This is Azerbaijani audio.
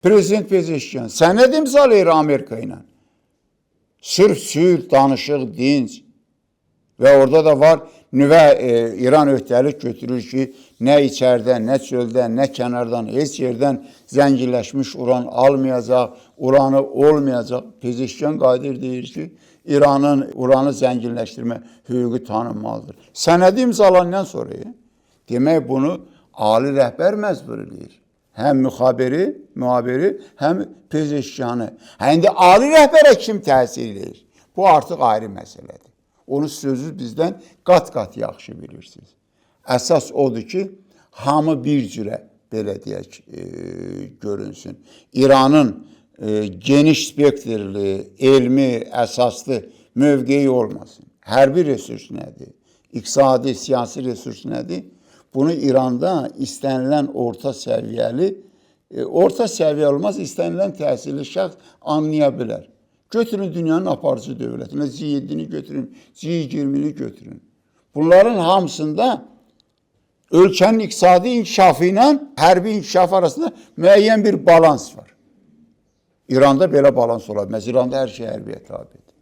Prezident Pezeşkiyan sənəd imzalayır Amerika ilə. Sırf sülh, danışıq, dinc. Və orada da var nüvə İran öhdəlik götürür ki, nə içəridən, nə çöldən, nə kənardan, heç yerdən zənginləşmiş uran almayacaq, uranı olmayacaq. Pezeşkiyan qayıdır deyir ki, İranın uranı zənginləşdirmə hüququ tanınmalıdır. Sənədi imzalandan sonra, demək bunu ali rəhbər məcbur eləyir. Həm müxabiri, həm Pezeşkiyanı. Hə, indi ali rəhbərə kim təsir eləyir? Bu artıq ayrı məsələdir. Onu sözü bizdən qat-qat yaxşı bilirsiniz. Əsas odur ki, hamı bir cürə belə deyək, görünsün. İranın geniş spektrli, elmi, əsaslı mövqeyi olmasın. Hərbi resurs nədir? İqtisadi, siyasi resurs nədir? Bunu İranda istənilən orta səviyyəli, orta səviyyə olmaz, istənilən təhsilli şəxs anlaya bilər. Götürün dünyanın aparıcı dövlətinə, G7-ni götürün, G20-ni götürün. Bunların hamısında ölkənin iqtisadi inkişafı ilə hərbi inkişaf arasında müəyyən bir balans var. İranda belə balans ola bilməz. İranda hər şey hərbiyə tabedir.